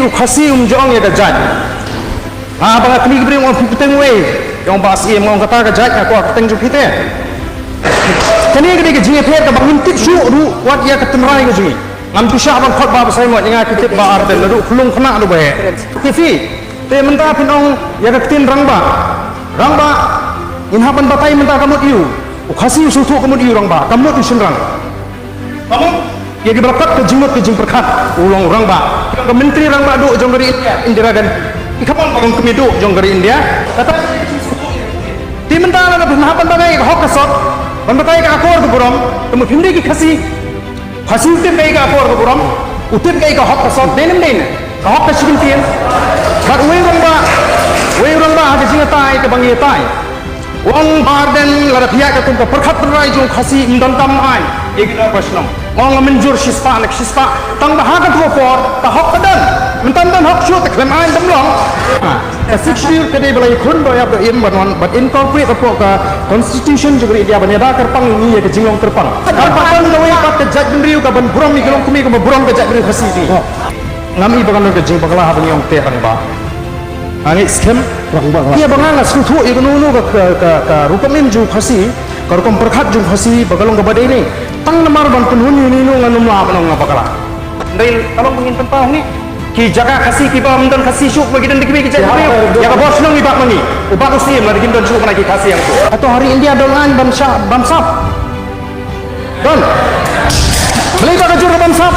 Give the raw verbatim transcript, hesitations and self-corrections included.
U Khasi um ju ong ïa ka jait. Haba nga kylli ki briew, ong phi pateng wei. Ïa ong Bah Syiem, nga ong kata ka jait, nga kwah ka pateng jong phi te. Kane ka dei ka jingïapher kaba ngim tip shuh ruh wat ïa ka tynrai ka jong ngi. Ngam tu shah ban khot Bah Basaiawmoit, nga ki tip Bah Ardent naduh khyllung khynnah naduh ba heh. Te phi, te mynta phin ong ïa ka ktien rangbah. Rangbah, ngin hap ban batai mynta ka mut aiu. U Khasi u sngewthuh ka mut aiu rangbah, ka mut u shynrang. Ka mut ïa kiba la kot ka jingmut ka jingpyrkhat, u long rangbah. Ki long ka myntri rangbah duh jong ka ri India, Indira Gandhi. Ki kham ong ba long kmie duh jong ka ri India. Kata te mynta lada phin hap ban batai ka hok ka sot, ban batai ka akor ka burom, te mut phim dei ki Khasi. Khasi u tip kaei ka akor ka burom, u tip kaei ka hok ka sot, dei ne ym dei ne? Ka hok ka shi kyntien. Bad uwei u rangbah, uwei u rangbah ha ka jingïatai kaba ngi ïatai. U ong Bah Ardent, lada phi ïaid katkum ka pyrkhat tynrai jong u Khasi, ym don kam aiñ ïa ki nongshong shnong. Nga ong mynjur shispah ne shispah. Tang ba ha katu ka por ka hok ka don. Mynta ym don hok shuh te khlem aiñ, ym long. Ka Sixth Schedule ka dei ba la ïakhun ba ïap ba im ban wan ban incorporate hapoh ka Constitution jong ka ri India ban ïada kyrpang ïa ngi ïa ka jinglong kyrpang. Kyrpang kawei pat ka jaitbynriew ka ban burom ïa ka longkmie kumba burom ka jaitbynriew Khasi jong ngi. Ngam i ba kan don ka jingbakla haba ngi ong te rangbah. Nga ngeit skhem. Rangbah. Ïa ba nga nga sngewthuh ïa kano kano ka, ka, ka, ka rukom im jong u Khasi, ka rukom pyrkhat jong u Khasi ba ka long kaba dei ne. Tang namar ban pynhun ïa une u ngan ym lah ban ong nga bakla. Dei ka long ba ngin pynpaw hangne. Ki jaka Khasi kiba ym don Khasi shuh ba ki don da kiwei ki jait briew. Ïa ka bor shnong i Bah Mani, u Bah u Syiem, lada kim don shuh, mana ki Khasi hangto. Hato ha ri India don aiñ ban shah, ban sap? Don. Balei ba ka jur ka ban sap?